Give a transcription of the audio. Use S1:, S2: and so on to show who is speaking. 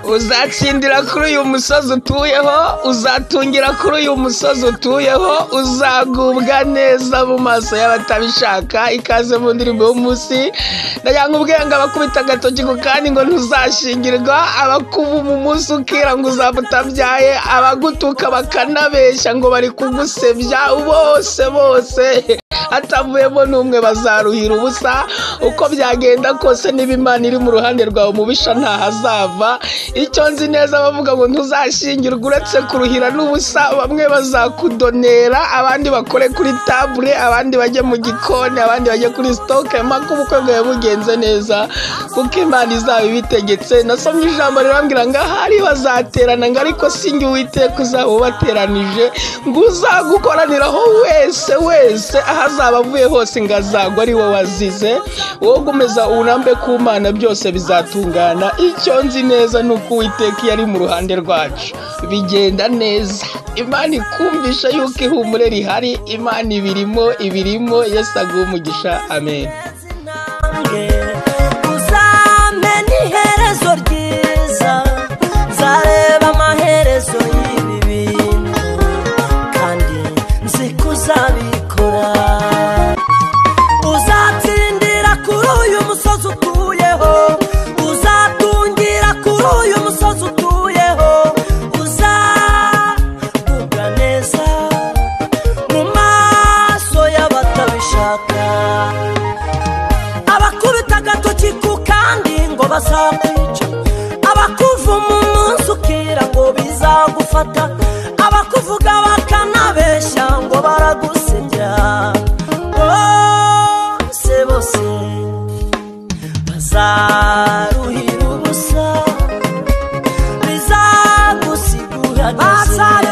S1: Uzatsindira kuri uyu musozi utuyeho, uzatungira kuri uyu musozi utuyeho, uzagubwa neza mu maso y'abatabishaka. Ikaze mu ndirimbo y'umunsi. Ndagira ngo ubwenge abakubita agatoki ku kandi ngo ntuzashingirwa, abakuvuma umunsi ukira ngo uzaba utabyaye, abagutuka bakanabeshya ngo bari kugusebya, bose bose hatavuyemo n'umwe bazaruhira ubusa. Uko byagenda kose, niba Imana iri mu ruhande rwawe, umubisha ntahazava. Icyo nzi neza, bavuga ngo ntuzashingirwa, uretse kuruhira n'ubusa, bamwe bazakudonera, abandi bakore kuri table, abandi bajye mu gikoni, abandi bajye kuri stock, mpaka ubukwe bwawe bugenze neza, kuko Imana izaba ibitegetse. Nasomye ijambo rirambwira ngo ahari bazaterana, ngo ariko sinjye Uwiteka uzaba ubateranije, ngo uzagukoraniraho wese wese aho azaba avuye hose ngo azagwa ari wowe wazize. Wowe gumeza urambe ku Mana, byose bizatungana. Icyo nzi neza ni uko Uwiteka iyo ari mu ruhande rwacu bigenda neza. Imana ikumvisha yuko ihumure rihari, Imana ibirimo, ibirimo. Yesu aguhe umugisha, amen.
S2: Uzamena iherezo ryiza, nzareba amaherezo y'ibi bintu, kandi nzi ko uzabikora. Uzatsindira kuri uyu musozi utuyeho, uzatungira kuri uyu musozi utuyeho, uzagubwa neza mu maso y'abatabishaka. Abakubita agatoki ku kandi ngo bazakwica, abakuvuma umunsi ukira ngo bizagufata, abakuvuga bakanabeshya ngo baragusebya, bose bose bazaruhira ubusa, bizagusigura. Bazareba.